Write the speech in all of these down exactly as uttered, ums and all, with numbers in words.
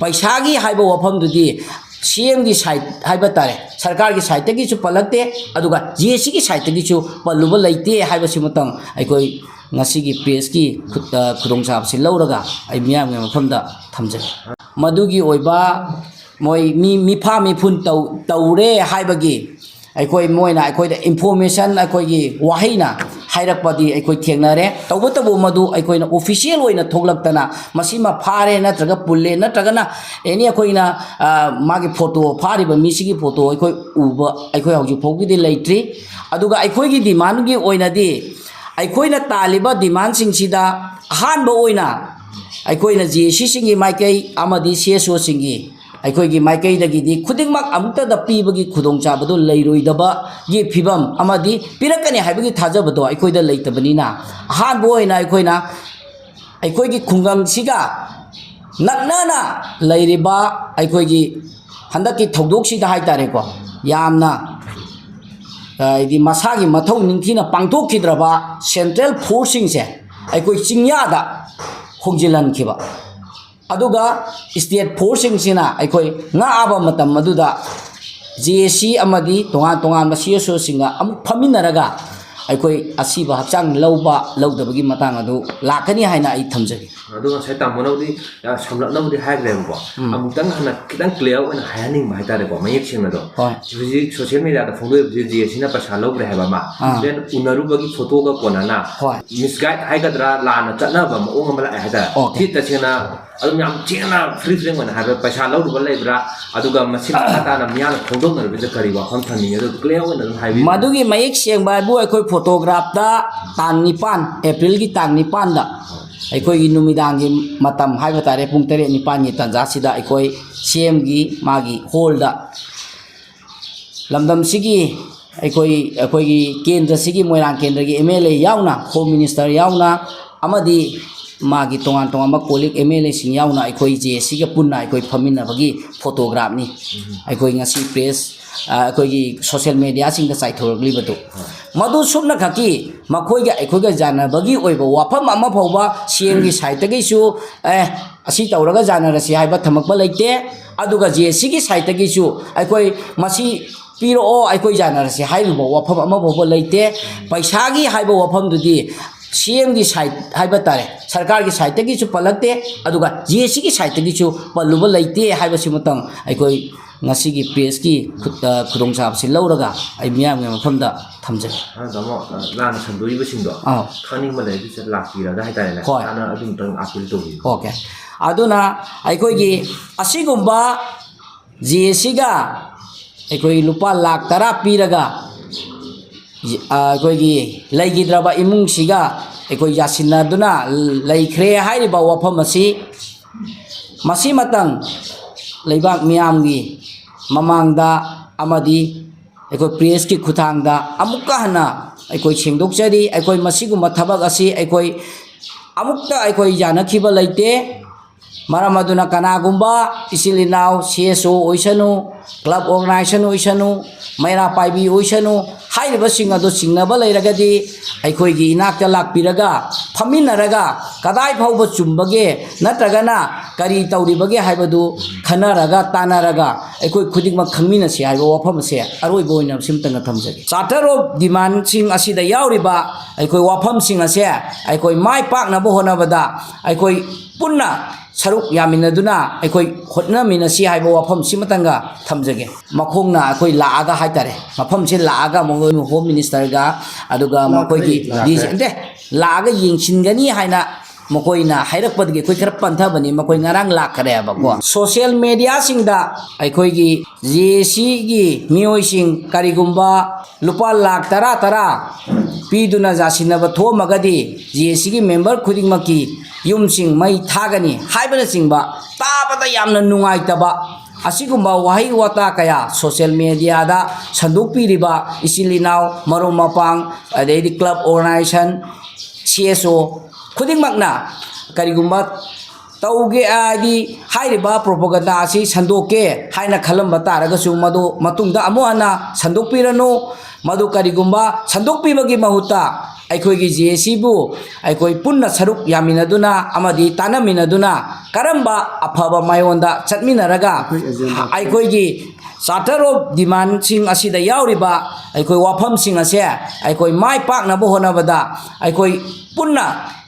ꯄꯩꯁꯥꯒꯤ ꯍꯥꯏꯕ ꯋꯥꯐꯝꯗꯨꯗꯤ ꯁꯤ ꯑꯦꯝꯒꯤ ꯁꯥꯏꯠ ꯍꯥꯏꯕ ꯇꯥꯔꯦ, ꯁꯔꯀꯥꯔꯒꯤ ꯁꯥꯏꯠꯇꯒꯤꯁꯨ ꯄꯜꯂꯛꯇꯦ, ꯑꯗꯨꯒ ꯖꯤ ꯑꯦ ꯁꯤꯒꯤ ꯁꯥꯏꯠꯇꯒꯤꯁꯨ ꯄꯜꯂꯨꯕ ꯂꯩꯇꯦ ꯍꯥꯏꯕꯁꯤꯃꯇꯪ ꯑꯩꯈꯣꯏ ꯉꯁꯤꯒꯤ ꯄ꯭ꯔꯦꯁꯀꯤ ꯈꯨꯠ-, ꯑ, ꯈꯨꯗꯣꯡꯆꯥꯕꯁꯤ ꯂꯧꯔꯒ ꯑꯩ ꯃꯤꯌꯥꯝꯒꯤ ꯃꯐꯝꯗ ꯊꯝꯖꯒꯦ꯫ ꯃꯗꯨꯒꯤ ꯑꯣꯏꯕ ꯃꯣꯏ ꯃꯤ ꯃꯤꯐꯥ ꯃꯤꯐꯨꯟ ꯇꯧ-, ꯇꯧꯔꯦ ꯍꯥꯏꯕꯒꯤ ꯑꯩꯈꯣꯏ, ꯃꯣꯏꯅ ꯑꯩꯈꯣꯏꯗ ꯏꯟꯐꯣꯔꯃꯦꯁꯟ, ꯑꯩꯈꯣꯏꯒꯤ ꯋꯥꯍꯩꯅ ꯍꯥꯏꯔꯛꯄꯗꯤ ꯑꯩꯈꯣꯏ ꯊꯦꯡꯅꯔꯦ꯫ ꯇꯧꯕꯇꯕꯨ ꯃꯗꯨ ꯑꯩꯈꯣꯏꯅ ꯑꯣꯐꯤꯁꯤꯌꯦꯜ ꯑꯣꯏꯅ ꯊꯣꯛꯂꯛꯇꯅ ꯃꯁꯤꯃ ꯐꯥꯔꯦ ꯅꯠꯇ꯭ꯔꯒ ꯄꯨꯜꯂꯦ ꯅꯠꯇ꯭ꯔꯒꯅ ꯑꯦꯅꯤ ꯑꯩꯈꯣꯏꯅ, ꯑ, ꯃꯥꯒꯤ ꯐꯣꯇꯣ, ꯐꯥꯔꯤꯕ ꯃꯤꯁꯤꯒꯤ ꯐꯣꯇꯣ ꯑꯩꯈꯣꯏ ꯎꯕ, ꯑꯩꯈꯣꯏ ꯍꯧꯖꯤꯛ ꯐꯥꯎꯒꯤꯗꯤ ꯂꯩꯇ꯭ꯔꯤ꯫ ꯑꯗꯨꯒ ꯑꯩꯈꯣꯏꯒꯤ ꯗꯤꯃꯥꯟꯒꯤ ꯑꯣꯏꯅꯗꯤ ꯑꯩꯈꯣꯏꯅ ꯇꯥꯜꯂꯤꯕ ꯗꯤꯃꯥꯟꯁꯤꯡꯁꯤꯗ ꯑꯍꯥꯟꯕ ꯑꯣꯏꯅ ꯑꯩꯈꯣꯏꯅ ꯖꯤ ꯑꯦ ꯁꯤꯁꯤꯡꯒꯤ ꯃꯥꯏꯀꯩ ꯑꯃꯗꯤ ꯁꯤ ꯑꯦꯁ ꯑꯣꯁꯤꯡꯒꯤ ꯑꯩꯈꯣꯏꯒꯤ ꯃꯥꯏꯀꯩꯗꯒꯤꯗꯤ ꯈꯨꯗꯤꯡꯃꯛ ꯑꯃꯨꯛꯇꯗ ꯄꯤꯕꯒꯤ ꯈꯨꯗꯣꯡꯆꯥꯕꯗꯨ ꯂꯩꯔꯣꯏꯗꯕꯒꯤ ꯐꯤꯕꯝ ꯑꯃꯗꯤ ꯄꯤꯔꯛꯀꯅꯤ ꯍꯥꯏꯕꯒꯤ ꯊꯥꯖꯕꯗꯣ ꯑꯩꯈꯣꯏꯗ ꯂꯩꯇꯕꯅꯤꯅ, ꯑꯍꯥꯟꯕ ꯑꯣꯏꯅ ꯑꯩꯈꯣꯏꯅ ꯑꯩꯈꯣꯏꯒꯤ ꯈꯨꯡꯒꯪꯁꯤꯒ ꯅꯛꯅꯅ ꯂꯩꯔꯤꯕ ꯑꯩꯈꯣꯏꯒꯤ ꯍꯟꯗꯛꯀꯤ ꯊꯧꯗꯣꯛꯁꯤꯗ ꯍꯥꯏ ꯇꯥꯔꯦꯀꯣ, ꯌꯥꯝꯅ, ꯍꯥꯏꯗꯤ, ꯃꯁꯥꯒꯤ ꯃꯊꯧ ꯅꯤꯡꯊꯤꯅ ꯄꯥꯡꯊꯣꯛꯈꯤꯗ꯭ꯔꯕ ꯁꯦꯟꯇ꯭ꯔꯦꯜ ꯐꯣꯔꯁꯁꯤꯡꯁꯦ ꯑꯩꯈꯣꯏ ꯆꯤꯡꯌꯥꯗ ꯍꯣꯡꯖꯤꯜꯍꯟꯈꯤꯕ, ꯑꯗꯨꯒ ꯁ꯭ꯇꯦꯠ ꯐꯣꯔꯁꯁꯤꯡꯁꯤꯅ ꯑꯩꯈꯣꯏ ꯉꯥꯛꯑꯕ ꯃꯇꯝ ꯑꯗꯨꯗ ꯖꯦ ꯑꯦ ꯁꯤ ꯑꯃꯗꯤ ꯇꯣꯉꯥꯟ ꯇꯣꯉꯥꯟꯕ ꯁꯤ ꯑꯦꯁ ꯑꯣꯁꯤꯡꯒ ꯑꯃꯨꯛ ꯐꯝꯃꯤꯟꯅꯔꯒ ꯑꯩꯈꯣꯏ ꯑꯁꯤꯕ ꯍꯛꯆꯥꯡ ꯂꯧꯕ ꯂꯧꯗꯕꯒꯤ ꯃꯇꯥꯡ ꯑꯗꯨ ꯂꯥꯛꯀꯅꯤ ꯍꯥꯏꯅ ꯑꯩ ꯊꯝꯖꯒꯦ꯫ ꯑꯗꯣ ꯉꯁꯥꯏ ꯇꯥꯃꯣꯅꯕꯨꯗꯤ, ꯑ, ꯁꯝꯂꯞꯅꯕꯨꯗꯤ ꯍꯥꯏꯈ꯭ꯔꯦꯕꯀꯣ꯫ ꯎꯝ꯫ ꯑꯃꯨꯛꯇꯪ ꯍꯟꯅ ꯈꯤꯇꯪ ꯀ꯭ꯂꯤꯌꯥꯔ ꯑꯣꯏꯅ ꯍꯥꯏꯍꯟꯅꯤꯡꯕ ꯍꯥꯏꯇꯥꯔꯦꯀꯣ, ꯃꯌꯦꯛ ꯁꯦꯡꯅꯗꯣ꯫ ꯍꯣꯏ꯫ ꯍꯧꯖꯤꯛ ꯁꯣꯁꯤꯌꯦꯜ ꯃꯦꯗꯤꯌꯥꯗ ꯐꯣꯡꯗꯣꯛꯏꯕꯁꯦ ꯖꯦ ꯑꯦ ꯁꯤꯅ ꯄꯩꯁꯥ ꯂꯧꯈ꯭ꯔꯦ ꯍꯥꯏꯕ ꯑꯃ, ꯑꯥ꯫ ꯗꯦꯟ ꯎꯅꯔꯨꯕꯒꯤ ꯐꯣꯇꯣꯒ ꯀꯣꯟꯅꯅ ꯍꯣꯏ꯫ ꯃꯤꯁꯒꯥꯏꯗ ꯍꯥꯏꯒꯗ꯭ꯔꯥ, ꯂꯥꯟꯅ ꯆꯠꯅꯕ ꯃꯑꯣꯡ ꯑꯃ ꯂꯥꯛꯑꯦ ꯍꯥꯏꯇꯥꯔꯦ꯫ ꯑꯣꯀꯦ꯫ ꯁꯤ ꯇꯁꯦꯡꯅ ꯑꯗꯨꯝ ꯌꯥꯝ ꯊꯦꯡꯅ ꯐ꯭ꯔꯤ ꯐ꯭ꯔꯦꯡ ꯑꯣꯏꯅ ꯍꯥꯏꯕ, ꯄꯩꯁꯥ ꯂꯧꯔꯨꯕ ꯂꯩꯕ꯭ꯔꯥ? ꯑꯗꯨꯒ ꯃꯁꯤ ꯃꯈꯥ ꯇꯥꯅ ꯃꯤꯌꯥꯝꯅ ꯐꯣꯡꯗꯣꯛꯅꯔꯨꯕꯁꯤꯗ ꯀꯔꯤ ꯋꯥꯐꯝ ꯊꯝꯅꯤꯡꯉꯦ? ꯑꯗꯨ ꯀ꯭ꯂꯤꯌꯥꯔ ꯑꯣꯏꯅ ꯑꯗꯨꯝ ꯍꯥꯏꯕꯤꯌꯨ꯫ ꯃꯗꯨꯒꯤ ꯃꯌꯦꯛ ꯁꯦꯡꯕ ꯍꯥꯏꯕꯨ ꯑꯩꯈꯣꯏ ꯐꯣꯇꯣꯒ꯭ꯔꯥꯐꯇ ꯇꯥꯡ ꯅꯤꯄꯥꯟ, ꯑꯦꯄ꯭ꯔꯤꯜꯒꯤ ꯇꯥꯡ ꯅꯤꯄꯥꯟꯗ ꯑꯩꯈꯣꯏꯒꯤ ꯅꯨꯃꯤꯗꯥꯡꯒꯤ ꯃꯇꯝ ꯍꯥꯏꯕ ꯇꯥꯔꯦ, ꯄꯨꯡ ꯇꯔꯦꯠ ꯅꯤꯄꯥꯟꯒꯤ ꯇꯥꯟꯖꯥꯁꯤꯗ ꯑꯩꯈꯣꯏ ꯁꯤ ꯑꯦꯝꯒꯤ ꯃꯥꯒꯤ ꯍꯣꯜꯗ ꯂꯝꯗꯝꯁꯤꯒꯤ ꯑꯩꯈꯣꯏ, ꯑꯩꯈꯣꯏꯒꯤ ꯀꯦꯟꯗ꯭ꯔꯁꯤꯒꯤ ꯃꯣꯏꯔꯥꯡ ꯀꯦꯟꯗ꯭ꯔꯒꯤ ꯑꯦꯝ ꯑꯦꯜ ꯑꯦ ꯌꯥꯎꯅ, ꯍꯣꯝ ꯃꯤꯅꯤꯁꯇꯔ ꯌꯥꯎꯅ, ꯑꯃꯗꯤ ꯃꯥꯒꯤ ꯇꯣꯉꯥꯟ ꯇꯣꯉꯥꯟꯕ ꯀꯣꯂꯤꯛ ꯑꯦꯝ ꯑꯦꯜ ꯑꯦꯁꯤꯡ ꯌꯥꯎꯅ ꯑꯩꯈꯣꯏ ꯖꯦ ꯑꯦ ꯁꯤꯒ ꯄꯨꯟꯅ ꯑꯩꯈꯣꯏ ꯐꯝꯃꯤꯟꯅꯕꯒꯤ ꯐꯣꯇꯣꯒ꯭ꯔꯥꯐꯅꯤ꯫ ꯎꯝ꯫ ꯑꯩꯈꯣꯏ ꯉꯁꯤ ꯄ꯭ꯔꯦꯁ, ꯑ, ꯑꯩꯈꯣꯏꯒꯤ ꯁꯣꯁꯤꯌꯦꯜ ꯃꯦꯗꯤꯌꯥꯁꯤꯡꯗ ꯆꯥꯏꯊꯣꯔꯛꯂꯤꯕꯗꯨ꯫ ꯍꯣꯏ꯫ ꯃꯗꯨ ꯁꯨꯞꯅꯈꯛꯀꯤ ꯃꯈꯣꯏꯒ ꯑꯩꯈꯣꯏꯒ ꯌꯥꯅꯕꯒꯤ ꯑꯣꯏꯕ ꯋꯥꯐꯝ ꯑꯃ ꯐꯥꯎꯕ ꯁꯤ ꯑꯦꯝꯒꯤ ꯁꯥꯏꯠꯇꯒꯤꯁꯨ, ꯑꯦ, ꯑꯁꯤ ꯇꯧꯔꯒ ꯌꯥꯅꯔꯁꯤ ꯍꯥꯏꯕ ꯊꯝꯃꯛꯄ ꯂꯩꯇꯦ꯫ ꯑꯗꯨꯒ ꯖꯦ ꯑꯦꯁ ꯁꯤꯒꯤ ꯁꯥꯏꯠꯇꯒꯤꯁꯨ ꯑꯩꯈꯣꯏ ꯃꯁꯤ ꯄꯤꯔꯛꯑꯣ, ꯑꯩꯈꯣꯏ ꯌꯥꯅꯔꯁꯤ ꯍꯥꯏꯔꯤꯕ ꯋꯥꯐꯝ ꯑꯃ ꯐꯥꯎꯕ ꯂꯩꯇꯦ꯫ ꯄꯩꯁꯥꯒꯤ ꯍꯥꯏꯕ ꯋꯥꯐꯝꯗꯨꯗꯤ ꯁꯤ ꯑꯦꯝꯒꯤ ꯁꯥꯏꯠ ꯍꯥꯏꯕ ꯇꯥꯔꯦ, ꯁꯔꯀꯥꯔꯒꯤ ꯁꯥꯏꯠꯇꯒꯤꯁꯨ ꯄꯜꯂꯛꯇꯦ, ꯑꯗꯨꯒ ꯖꯦ ꯑꯦꯁ ꯁꯤꯒꯤ ꯁꯥꯏꯠꯇꯒꯤꯁꯨ ꯄꯜꯂꯨꯕ ꯂꯩꯇꯦ ꯍꯥꯏꯕꯁꯤꯃꯇꯪ ꯑꯩꯈꯣꯏ ꯉꯁꯤꯒꯤ ꯄ꯭ꯔꯦꯁꯀꯤ ꯈꯨꯠ-, ꯑ, ꯈꯨꯗꯣꯡꯆꯥꯕꯁꯤ ꯂꯧꯔꯒ ꯑꯩ ꯃꯤꯌꯥꯝꯒꯤ ꯃꯐꯝꯗ ꯊꯝꯖꯒꯦ꯫ ꯑ, ꯇꯥꯃꯣ, ꯑ, ꯂꯥꯟꯅ ꯁꯟꯗꯣꯛꯏꯕꯁꯤꯡꯗꯣ ꯑꯥꯎ꯫ ꯈꯪꯅꯤꯡꯕ ꯂꯩꯔꯗꯤ ꯁꯤꯗ ꯂꯥꯛꯄꯤꯔꯒ ꯍꯥꯏꯇꯥꯔꯦꯅꯦ꯫ ꯍꯣꯏ꯫ ꯇꯥꯅ ꯑꯗꯨꯝꯇꯪ ꯑꯥꯄꯤꯜ ꯇꯧꯕꯤꯌꯨ꯫ ꯑꯣꯀꯦ꯫ ꯑꯗꯨꯅ ꯑꯩꯈꯣꯏꯒꯤ ꯑꯁꯤꯒꯨꯝꯕ ꯖꯦ ꯑꯦꯁ ꯁꯤꯒ ꯑꯩꯈꯣꯏ ꯂꯨꯄꯥ ꯂꯥꯈ ꯇꯔꯥ ꯄꯤꯔꯒ, ꯑ, ꯑꯩꯈꯣꯏꯒꯤ ꯂꯩꯈꯤꯗ꯭ꯔꯕ ꯏꯃꯨꯡꯁꯤꯒ ꯑꯩꯈꯣꯏ ꯌꯥꯁꯤꯟꯅꯗꯨꯅ ꯂꯩꯈ꯭ꯔꯦ ꯍꯥꯏꯔꯤꯕ ꯋꯥꯐꯝ ꯑꯁꯤ ꯃꯁꯤꯃꯇꯪ ꯂꯩꯕꯥꯛ ꯃꯤꯌꯥꯝꯒꯤ ꯃꯃꯥꯡꯗ ꯑꯃꯗꯤ ꯑꯩꯈꯣꯏ ꯄ꯭ꯔꯦꯁꯀꯤ ꯈꯨꯠꯊꯥꯡꯗ ꯑꯃꯨꯛꯀ ꯍꯟꯅ ꯑꯩꯈꯣꯏ ꯁꯦꯡꯗꯣꯛꯆꯔꯤ꯫ ꯑꯩꯈꯣꯏ ꯃꯁꯤꯒꯨꯝꯕ ꯊꯕꯛ ꯑꯁꯤ ꯑꯩꯈꯣꯏ ꯑꯃꯨꯛꯇ ꯑꯩꯈꯣꯏ ꯌꯥꯅꯈꯤꯕ ꯂꯩꯇꯦ꯫ ꯃꯔꯝ ꯑꯗꯨꯅ ꯀꯅꯥꯒꯨꯝꯕ ꯏꯆꯤꯜ ꯏꯅꯥꯎ ꯁꯤ ꯑꯦꯁ ꯑꯣ ꯑꯣꯏꯁꯅꯨ, ꯀ꯭ꯂꯕ ꯑꯣꯔꯒꯅꯥꯏꯖꯦꯁꯟ ꯑꯣꯏꯁꯅꯨ, ꯃꯩꯔꯥ ꯄꯥꯏꯕꯤ ꯑꯣꯏꯁꯅꯨ, ꯍꯥꯏꯔꯤꯕꯁꯤꯡ ꯑꯗꯨ ꯆꯤꯡꯅꯕ ꯂꯩꯔꯒꯗꯤ ꯑꯩꯈꯣꯏꯒꯤ ꯏꯅꯥꯛꯇ ꯂꯥꯛꯄꯤꯔꯒ ꯐꯝꯃꯤꯟꯅꯔꯒ ꯀꯗꯥꯏ ꯐꯥꯎꯕ ꯆꯨꯝꯕꯒꯦ ꯅꯠꯇ꯭ꯔꯒꯅ ꯀꯔꯤ ꯇꯧꯔꯤꯕꯒꯦ ꯍꯥꯏꯕꯗꯨ ꯈꯟꯅꯔꯒ ꯇꯥꯟꯅꯔꯒ ꯑꯩꯈꯣꯏ ꯈꯨꯗꯤꯡꯃꯛ ꯈꯪꯃꯤꯟꯅꯁꯤ ꯍꯥꯏꯕ ꯋꯥꯐꯝ ꯑꯁꯦ ꯑꯔꯣꯏꯕ ꯑꯣꯏꯅ ꯁꯤꯝꯇꯪꯒ ꯊꯝꯖꯒꯦ꯫ Charter of Demandꯁꯤꯡ ꯑꯁꯤꯗ ꯌꯥꯎꯔꯤꯕ ꯑꯩꯈꯣꯏ ꯋꯥꯐꯝꯁꯤꯡ ꯑꯁꯦ ꯑꯩꯈꯣꯏ ꯃꯥꯏ ꯄꯥꯛꯅꯕ ꯍꯣꯠꯅꯕꯗ ꯑꯩꯈꯣꯏ ꯄꯨꯟꯅ ꯁꯔꯨꯛ ꯌꯥꯃꯤꯟꯅꯗꯨꯅ ꯑꯩꯈꯣꯏ ꯍꯣꯠꯅꯃꯤꯟꯅꯁꯤ ꯍꯥꯏꯕ ꯋꯥꯐꯝꯁꯤꯃꯇꯪꯒ ꯊꯝꯖꯒꯦ꯫ ꯃꯈꯣꯡꯅ ꯑꯩꯈꯣꯏ ꯂꯥꯛꯑꯒ ꯍꯥꯏꯇꯥꯔꯦ, ꯃꯐꯝꯁꯦ ꯂꯥꯛꯑꯒ ꯃꯈꯣꯏ ꯍꯣꯝ ꯃꯤꯅꯤꯁꯇꯔꯒ ꯑꯗꯨꯒ ꯃꯈꯣꯏꯒꯤ ꯂꯥꯛꯈ꯭ꯔꯦ, ꯂꯥꯛꯈ꯭ꯔꯦ꯫ ꯗꯤ ꯁꯤ, ꯅꯠꯇꯦ, ꯂꯥꯛꯑꯒ ꯌꯦꯡꯁꯤꯟꯒꯅꯤ ꯍꯥꯏꯅ ꯃꯈꯣꯏꯅ ꯍꯥꯏꯔꯛꯄꯗꯒꯤ ꯑꯩꯈꯣꯏ ꯈꯔ ꯄꯟꯊꯕꯅꯤ꯫ ꯃꯈꯣꯏ ꯉꯔꯥꯡ ꯂꯥꯛꯈ꯭ꯔꯦꯕꯀꯣ꯫ ꯎꯝ꯫ ꯁꯣꯁꯤꯌꯦꯜ ꯃꯦꯗꯤꯌꯥꯁꯤꯡꯗ ꯑꯩꯈꯣꯏꯒꯤ ꯖꯦ ꯑꯦ ꯁꯤꯒꯤ ꯃꯤꯑꯣꯏꯁꯤꯡ ꯀꯔꯤꯒꯨꯝꯕ ꯂꯨꯄꯥ ꯂꯥꯈ ꯇꯔꯥ ꯇꯔꯥ ꯄꯤꯗꯨꯅ ꯌꯥꯁꯤꯟꯅꯕ ꯊꯣꯛꯑꯝꯃꯒꯗꯤ ꯖꯦ ꯑꯦ ꯁꯤꯒꯤ ꯃꯦꯝꯕꯔ ꯈꯨꯗꯤꯡꯃꯛꯀꯤ ꯌꯨꯝꯁꯤꯡ ꯃꯩ ꯊꯥꯒꯅꯤ ꯍꯥꯏꯕꯅꯆꯤꯡꯕ ꯇꯥꯕꯗ ꯌꯥꯝꯅ ꯅꯨꯡꯉꯥꯏꯇꯕ ꯑꯁꯤꯒꯨꯝꯕ ꯋꯥꯍꯩ ꯋꯥꯇꯥ ꯀꯌꯥ ꯁꯣꯁꯤꯌꯦꯜ ꯃꯦꯗꯤꯌꯥꯗ ꯁꯟꯗꯣꯛꯄꯤꯔꯤꯕ ꯏꯆꯤꯜ ꯏꯅꯥꯎ, ꯃꯔꯨꯞ ꯃꯄꯥꯡ, ꯑꯗꯩꯗꯤ ꯀ꯭ꯂꯕ ꯑꯣꯔꯒꯅꯥꯏꯖꯦꯁꯟ, ꯁꯤ ꯑꯦꯁ ꯑꯣ ꯈꯨꯗꯤꯡꯃꯛꯅ ꯀꯔꯤꯒꯨꯝꯕ ꯇꯧꯒꯦ, ꯍꯥꯏꯗꯤ ꯍꯥꯏꯔꯤꯕ propaganda ꯑꯁꯤ ꯁꯟꯗꯣꯛꯀꯦ ꯍꯥꯏꯅ ꯈꯜꯂꯝꯕ ꯇꯥꯔꯒꯁꯨ, ꯃꯗꯨ ꯃꯇꯨꯡꯗ ꯑꯃꯨꯛ ꯍꯟꯅ ꯁꯟꯗꯣꯛꯄꯤꯔꯅꯨ꯫ ꯃꯗꯨ ꯀꯔꯤꯒꯨꯝꯕ ꯁꯟꯗꯣꯛꯄꯤꯕꯒꯤ ꯃꯍꯨꯠꯇ ꯑꯩꯈꯣꯏꯒꯤ ꯖꯦ ꯑꯦ ꯁꯤꯕꯨ ꯑꯩꯈꯣꯏ ꯄꯨꯟꯅ ꯁꯔꯨꯛ ꯌꯥꯃꯤꯟꯅꯗꯨꯅ ꯑꯃꯗꯤ ꯇꯥꯟꯅꯃꯤꯟꯅꯗꯨꯅ ꯀꯔꯝꯕ ꯑꯐꯕ ꯃꯥꯏꯑꯣꯟꯗ ꯆꯠꯃꯤꯟꯅꯔꯒ ꯑꯩꯈꯣꯏꯒꯤ Charter of Demandꯁꯤꯡ ꯑꯁꯤꯗ ꯌꯥꯎꯔꯤꯕ ꯑꯩꯈꯣꯏ ꯋꯥꯐꯝꯁꯤꯡ ꯑꯁꯦ ꯑꯩꯈꯣꯏ ꯃꯥꯏ ꯄꯥꯛꯅꯕ ꯍꯣꯠꯅꯕꯗ ꯑꯩꯈꯣꯏ ꯄꯨꯟꯅ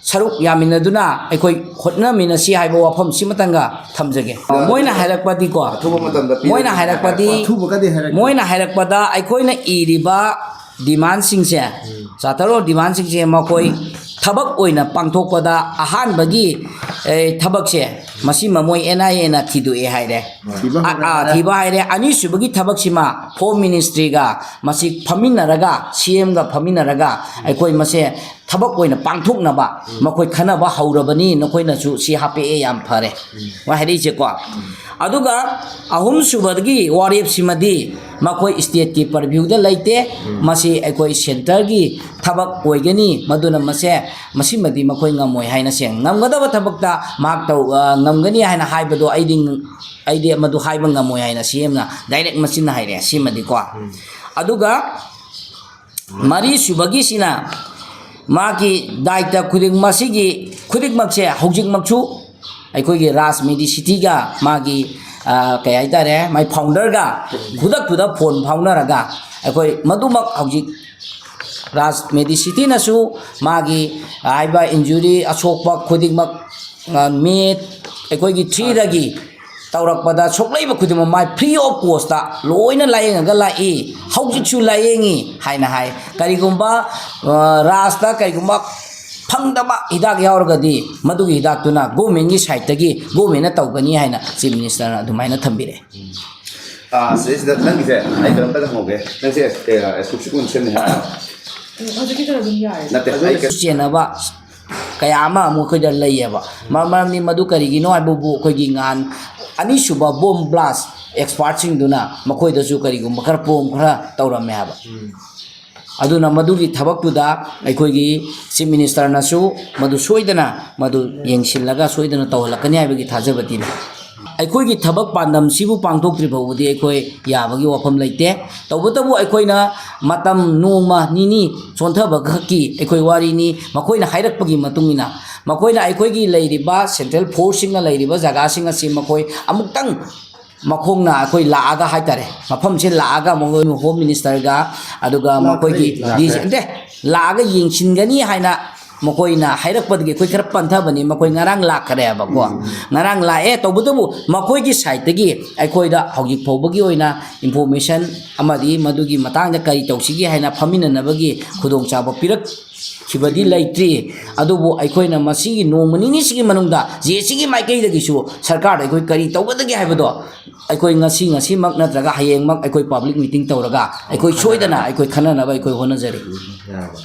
ꯁꯔꯨꯛ ꯌꯥꯃꯤꯟꯅꯗꯨꯅ ꯑꯩꯈꯣꯏ ꯍꯣꯠꯅꯃꯤꯟꯅꯁꯤ ꯍꯥꯏꯕ ꯋꯥꯐꯝꯁꯤꯃꯇꯪꯒ ꯊꯝꯖꯒꯦ꯫ ꯃꯣꯏꯅ ꯍꯥꯏꯔꯛꯄꯗꯤ ꯀꯣ, ꯑꯊꯨꯕ ꯃꯇꯝꯗ ꯄꯤꯔꯒꯦ ꯃꯣꯏꯅ ꯍꯥꯏꯔꯛꯄꯗꯤ, ꯍꯥꯏꯔꯛꯄ꯫ ꯑꯊꯨꯕꯒꯗꯤ ꯍꯥꯏꯔꯛꯀꯦ꯫ ꯃꯣꯏꯅ ꯍꯥꯏꯔꯛꯄꯗ ꯑꯩꯈꯣꯏꯅ ꯏꯔꯤꯕ demandꯁꯤꯡꯁꯦ, Charter of Demandꯁꯤꯡꯁꯦ ꯃꯈꯣꯏ ꯊꯕꯛ ꯑꯣꯏꯅ ꯄꯥꯡꯊꯣꯛꯄꯗ ꯑꯍꯥꯟꯕꯒꯤ, ꯑꯦ, ꯊꯕꯛꯁꯦ ꯃꯁꯤꯃ ꯃꯣꯏ N I Aꯅ ꯊꯤꯗꯣꯛꯑꯦ ꯍꯥꯏꯔꯦ꯫ ꯊꯤꯕ ꯑ-, ꯍꯧꯔꯦ ꯑ, ꯍꯥꯏꯔꯦ꯫ ꯊꯤꯕ ꯍꯥꯏꯔꯦ꯫ ꯑꯅꯤꯁꯨꯕꯒꯤ ꯊꯕꯛꯁꯤꯃ Home Ministryꯒ ꯃꯁꯤ ꯐꯝꯃꯤꯟꯅꯔꯒ, C Mꯒ ꯐꯝꯃꯤꯟꯅꯔꯒ ꯑꯩꯈꯣꯏ ꯃꯁꯦ ꯊꯕꯛ ꯑꯣꯏꯅ ꯄꯥꯡꯊꯣꯛꯅꯕ ꯃꯈꯣꯏ ꯈꯟꯅꯕ ꯍꯧꯔꯕꯅꯤ, ꯅꯈꯣꯏꯅꯁꯨ ꯁꯤ ꯍꯥꯞꯄꯛꯑꯦ, ꯌꯥꯝ ꯐꯔꯦ꯫ ꯃꯣꯏ ꯍꯥꯏꯔꯛꯏꯁꯦꯀꯣ꯫ ꯑꯗꯨꯒ ꯑꯍꯨꯝꯁꯨꯕꯗꯒꯤ ꯋꯥꯔꯦꯞꯁꯤꯃꯗꯤ ꯃꯈꯣꯏ stateꯀꯤ purviewꯗ ꯂꯩꯇꯦ, ꯃꯁꯤ ꯑꯩꯈꯣꯏ centreꯒꯤ ꯊꯕꯛ ꯑꯣꯏꯒꯅꯤ, ꯃꯗꯨꯅ ꯃꯁꯦ, ꯃꯁꯤꯃꯗꯤ ꯃꯈꯣꯏ ꯉꯝꯃꯣꯏ ꯍꯥꯏꯅ ꯁꯦꯡꯅ ꯉꯝꯒꯗꯕ ꯊꯕꯛꯇ ꯃꯍꯥꯛ ꯇꯧ-, ꯑ, ꯉꯝꯒꯅꯤ ꯍꯥꯏꯅ ꯍꯥꯏꯕꯗꯣ ꯑꯩꯗꯤ, ꯑꯩꯗꯤ ꯃꯗꯨ ꯍꯥꯏꯕ ꯉꯝꯃꯣꯏ ꯍꯥꯏꯅ C Mꯅ direct ꯃꯆꯤꯟꯅ ꯍꯥꯏꯔꯛꯑꯦ ꯁꯤꯃꯗꯤꯀꯣ꯫ ꯑꯗꯨꯒ ꯃꯔꯤꯁꯨꯕꯒꯤꯁꯤꯅ ꯃꯥꯒꯤ ꯗꯥꯏꯇ ꯈꯨꯗꯤꯡ-, ꯃꯁꯤꯒꯤ ꯈꯨꯗꯤꯡꯃꯛꯁꯦ ꯍꯧꯖꯤꯛꯃꯛꯁꯨ ꯑꯩꯈꯣꯏꯒꯤ ꯔꯥꯖ ꯃꯦꯗꯤꯁꯤꯇꯤꯒ ꯃꯥꯒꯤ, ꯑ, ꯀꯩ ꯍꯥꯏꯇꯥꯔꯦ, ꯃꯥꯏ founderꯒ ꯈꯨꯗꯛꯇꯨꯗ phone ꯐꯥꯎꯅꯔꯒ ꯑꯩꯈꯣꯏ ꯃꯗꯨꯃꯛ ꯍꯧꯖꯤꯛ ꯔꯥꯖ ꯃꯦꯗꯤꯁꯤꯇꯤꯅꯁꯨ ꯃꯥꯒꯤ ꯍꯥꯏꯕ injury, ꯑꯁꯣꯛꯄ ꯈꯨꯗꯤꯡꯃꯛ, ꯑ, May ꯑꯩꯈꯣꯏꯒꯤ threeꯗꯒꯤ ꯇꯧꯔꯛꯄꯗ ꯁꯣꯛꯂꯛꯏꯕ ꯈꯨꯗꯤꯡꯃꯛ ꯃꯥꯏ free of costꯇ ꯂꯣꯏꯅ ꯂꯥꯏꯌꯦꯡꯉꯒ ꯂꯥꯛꯏ, ꯍꯧꯖꯤꯛꯁꯨ ꯂꯥꯏꯌꯦꯡꯉꯤ ꯍꯥꯏꯅ ꯍꯥꯏ꯫ ꯀꯔꯤꯒꯨꯝꯕ, ꯑ, ꯔꯥꯖꯇ ꯀꯔꯤꯒꯨꯝꯕ ꯐꯪꯗꯕ ꯍꯤꯗꯥꯛ ꯌꯥꯎꯔꯒꯗꯤ ꯃꯗꯨꯒꯤ ꯍꯤꯗꯥꯛꯇꯨꯅ governmentꯀꯤ sideꯇꯒꯤ governmentꯅ ꯇꯧꯒꯅꯤ ꯍꯥꯏꯅ Chief Ministerꯅ ꯑꯗꯨꯃꯥꯏꯅ ꯊꯝꯕꯤꯔꯛꯑꯦ꯫ ꯑꯥ, ꯁꯤꯗꯩꯁꯤꯗ ꯅꯪꯒꯤꯁꯦ ꯑꯩ ꯀꯩꯅꯣꯝꯇꯒ ꯍꯪꯍꯧꯒꯦ꯫ ꯅꯪꯁꯦ, ꯑꯦ, ꯑꯦꯁꯀꯨꯞꯁꯤꯀꯨꯟ ꯁꯦꯝꯅꯤ ꯍꯥꯏꯕ? ꯎꯝ, ꯍꯧꯖꯤꯛꯀꯤꯗꯨꯅ ꯑꯗꯨꯝ ꯌꯥꯔꯦ꯫ ꯅꯠꯇꯦ, ꯑꯩ ꯀꯩ- ꯆꯦꯟꯅꯕ ꯀꯌꯥ ꯑꯃ ꯑꯃꯨꯛ ꯑꯩꯈꯣꯏꯗ ꯂꯩꯌꯦꯕ꯫ ꯃ-, ꯃꯔꯝꯗꯤ ꯃꯗꯨ ꯀꯔꯤꯒꯤꯅꯣ ꯍꯥꯏꯕꯕꯨ ꯑꯩꯈꯣꯏꯒꯤ ꯉꯍꯥꯟ ꯑꯅꯤꯁꯨꯕ bomb blast expertꯁꯤꯡꯗꯨꯅ ꯃꯈꯣꯏꯗꯁꯨ ꯀꯔꯤꯒꯨꯝꯕ ꯈꯔ ꯄꯣꯝ ꯈꯔ ꯇꯧꯔꯝꯃꯦ ꯍꯥꯏꯕ꯫ ꯑꯗꯨꯅ ꯃꯗꯨꯒꯤ ꯊꯕꯛꯇꯨꯗ ꯑꯩꯈꯣꯏꯒꯤ Chief Ministerꯅꯁꯨ ꯃꯗꯨ ꯁꯣꯏꯗꯅ ꯃꯗꯨ ꯌꯦꯡꯁꯤꯜꯂꯒ ꯁꯣꯏꯗꯅ ꯇꯧꯍꯜꯂꯛꯀꯅꯤ ꯍꯥꯏꯕꯒꯤ ꯊꯥꯖꯕꯗꯤ ꯂꯩ꯫ ꯑꯩꯈꯣꯏꯒꯤ ꯊꯕꯛ ꯄꯥꯟꯗꯝꯁꯤꯕꯨ ꯄꯥꯡꯊꯣꯛꯇ꯭ꯔꯤ ꯐꯥꯎꯕꯗꯤ ꯑꯩꯈꯣꯏ ꯌꯥꯕꯒꯤ ꯋꯥꯐꯝ ꯂꯩꯇꯦ꯫ ꯇꯧꯕꯇꯕꯨ ꯑꯩꯈꯣꯏꯅ ꯃꯇꯝ ꯅꯣꯡꯃ ꯅꯤꯅꯤ ꯆꯣꯟꯊꯕ ꯈꯛꯀꯤ ꯑꯩꯈꯣꯏ ꯋꯥꯔꯤꯅꯤ꯫ ꯃꯈꯣꯏꯅ ꯍꯥꯏꯔꯛꯄꯒꯤ ꯃꯇꯨꯡ ꯏꯟꯅ, ꯃꯈꯣꯏꯅ ꯑꯩꯈꯣꯏꯒꯤ ꯂꯩꯔꯤꯕ central forceꯁꯤꯡꯅ ꯂꯩꯔꯤꯕ ꯖꯒꯥꯁꯤꯡ ꯑꯁꯤ ꯃꯈꯣꯏ ꯑꯃꯨꯛꯇꯪ ꯃꯈꯣꯡꯅ ꯑꯩꯈꯣꯏ ꯂꯥꯛꯑꯒ ꯍꯥꯏꯇꯥꯔꯦ, ꯃꯐꯝꯁꯦ ꯂꯥꯛꯑꯒ ꯃꯈꯣꯏ Home Ministerꯒ ꯑꯗꯨꯒ ꯂꯥꯛꯈ꯭ꯔꯦ, ꯃꯈꯣꯏꯒꯤ ꯂꯥꯛꯈ꯭ꯔꯦ꯫ DC ꯅꯠꯇꯦ, ꯂꯥꯛꯑꯒ ꯌꯦꯡꯁꯤꯟꯒꯅꯤ ꯍꯥꯏꯅ ꯃꯈꯣꯏꯅ ꯍꯥꯏꯔꯛꯄꯗꯒꯤ ꯑꯩꯈꯣꯏ ꯈꯔ ꯄꯟꯊꯕꯅꯤ꯫ ꯃꯈꯣꯏ ꯉꯔꯥꯡ ꯂꯥꯛꯈ꯭ꯔꯦꯕꯀꯣ꯫ ꯎꯝ꯫ ꯉꯔꯥꯡ ꯂꯥꯛꯑꯦ, ꯇꯧꯕꯇꯕꯨ ꯃꯈꯣꯏꯒꯤ sideꯇꯒꯤ ꯑꯩꯈꯣꯏꯗ ꯍꯧꯖꯤꯛ ꯐꯥꯎꯕꯒꯤ ꯑꯣꯏꯅ information ꯑꯃꯗꯤ ꯃꯗꯨꯒꯤ ꯃꯇꯥꯡꯗ ꯀꯔꯤ ꯇꯧꯁꯤꯒꯦ ꯍꯥꯏꯅ ꯐꯝꯃꯤꯟꯅꯅꯕꯒꯤ ꯈꯨꯗꯣꯡꯆꯥꯕ ꯄꯤꯔꯛꯈꯤꯕꯗꯤ ꯂꯩꯇ꯭ꯔꯤ꯫ ꯑꯗꯨꯕꯨ ꯑꯩꯈꯣꯏꯅ ꯃꯁꯤꯒꯤ ꯅꯣꯡꯃ ꯅꯤꯅꯤꯁꯤꯒꯤ ꯃꯅꯨꯡꯗ JACꯒꯤ ꯃꯥꯏꯀꯩꯗꯒꯤꯁꯨ ꯁꯔꯀꯥꯔꯗ ꯑꯩꯈꯣꯏ ꯀꯔꯤ ꯇꯧꯒꯗꯒꯦ ꯍꯥꯏꯕꯗꯣ ꯑꯩꯈꯣꯏ ꯉꯁꯤ, ꯉꯁꯤꯃꯛ ꯅꯠꯇ꯭ꯔꯒ ꯍꯌꯦꯡꯃꯛ ꯑꯩꯈꯣꯏ public meeting ꯇꯧꯔꯒ ꯑꯩꯈꯣꯏ ꯁꯣꯏꯗꯅ ꯑꯩꯈꯣꯏ ꯈꯟꯅꯅꯕ ꯑꯩꯈꯣꯏ ꯍꯣꯠꯅꯖꯔꯤ꯫